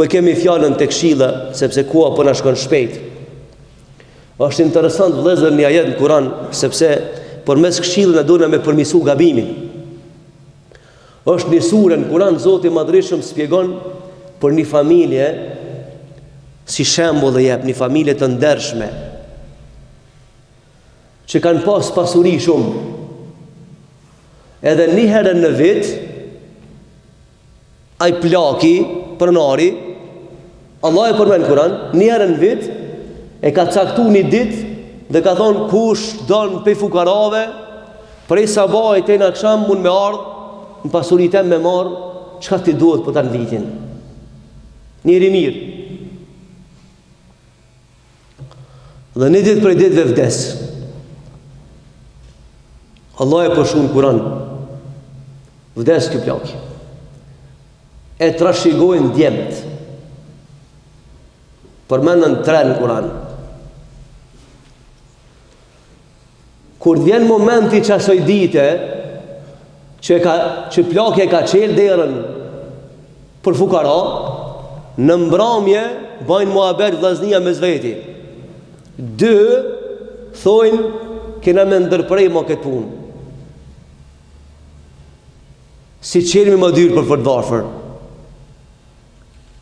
Ku e kemi fjalën te këshilla, sepse koha po na shkon shpejt. Është interesant vëllezër një ajet në Kur'an, sepse përmes këshillës na dona me përmisu gabimin. Është një sure në Kur'an Zoti i Madhërishëm shpjegon për një familje si shembull e jep një familje të ndershme që kanë pas pasuri shumë. Edhe një herë në vit Ai plaki, pronari, Allah e përmend n'Kur'an, një herë në vit e ka caktu një ditë dhe ka thonë kush don prej fukarave, prej sabahit deri në aksham mund me ardh në pasuri tem me marr çka t'i duhet për tanë vitin. Njeri i mirë. Dhe një ditë prej ditëve vdes. Allah e përshkrun n'Kur'an. Vdes ky plaki. E trashigojnë djemt. Përmenden tre në Kur'an. Kur të vjen momenti qasoj dite, që, ka, që plaki e ka çelë derën për fukara, në mbramje bajnë muhabet vllaznia mes veti. Dy, thojnë, kena me ndërpre ma këtë punë. S'i çelmi ma dyrt për për të varfër.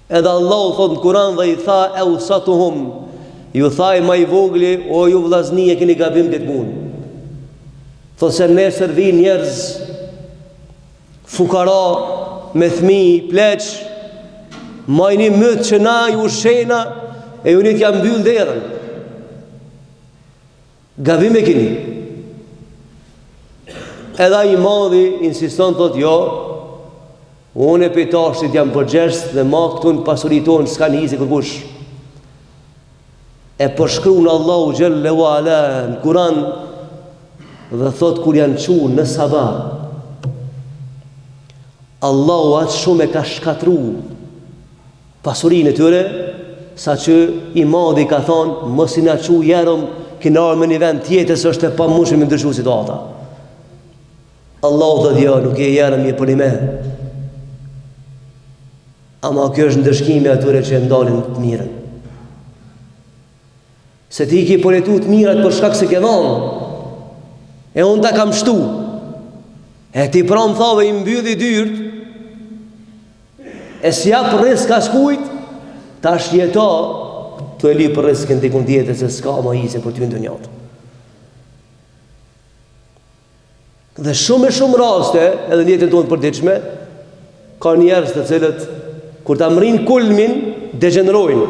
Edhe Allahu thot në Kur'an dhe i tha eusatuhum, ju tha ai ma i vogli, o ju vllazni e keni gabim këtë punë. Thot se nesër vijnë njerëz fukara me fëmi, pleq, majni myt që na ju ushqejna e ju një t'ja mbyll derën. Gabim e keni. Edhe ai i madhi insiston thot jo, unë prej tashtit jam përgjegjës dhe ma këtu në pasuri tonë s'ka hise kërkush. E përshkrun Allahu xhelle ue ala në Kuran dhe thot kur janë çu në sabah, Allahu atë shumë e ka shkatru pasurinë e tyre, saqë i madhi ka thonë, mos i na çu jerm, kena ardh me një vend tjetër, se është e pamundshme me ndryshu situata. Allahu thotë jo, nuk je jerm, je përnime. Ama kjo është ndëshkimi atyre që e ndalin të mirën. Se ti i ki përjetu të mirat për shkak se ke dhanë. E unë ta kam shtu. E ti pra më thave i mbylli dyrt, e s'jap rrisk askujt, tash jeto, tu e lyp rriskin dikun tjetër se s'ka ma hise për ty në dynja. Dhe shumë e shumë raste, edhe në jetën tonë të përditshme, ka njerëz të cilët kur ta mrrin kulmin, degjenerojnë.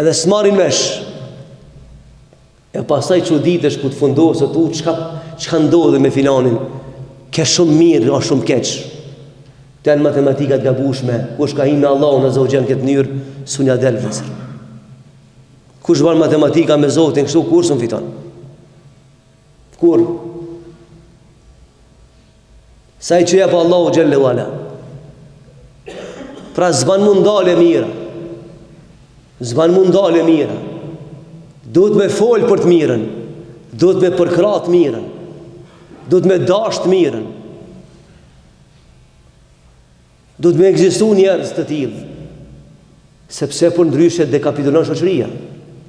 Edhe s'marrin vesh. E pastaj çuditesh kur të fundoset tu çka çka ndodhi me filanin. Ke shumë mirë, o shumë keq. Këto janë matematika të gabushme, kush ka hi me Allahun azze ue xhel në këtë mënyrë, s'un ja del vëllezër. Kush bën matematika me Zotin kështu kurrë s'un fiton. Kurrë. Se ai që jep Allahu xhelle ue ala. Pra s'ban m'u ndalë e mira. S'ban m'u ndalë e mira. Duhet me fol për të mirën. Duhet me përkrah të mirën. Duhet me dash të mirën. Duhet me ekzistu njerëz të tillë. Sepse përndryshe dekapitulon shoqëria.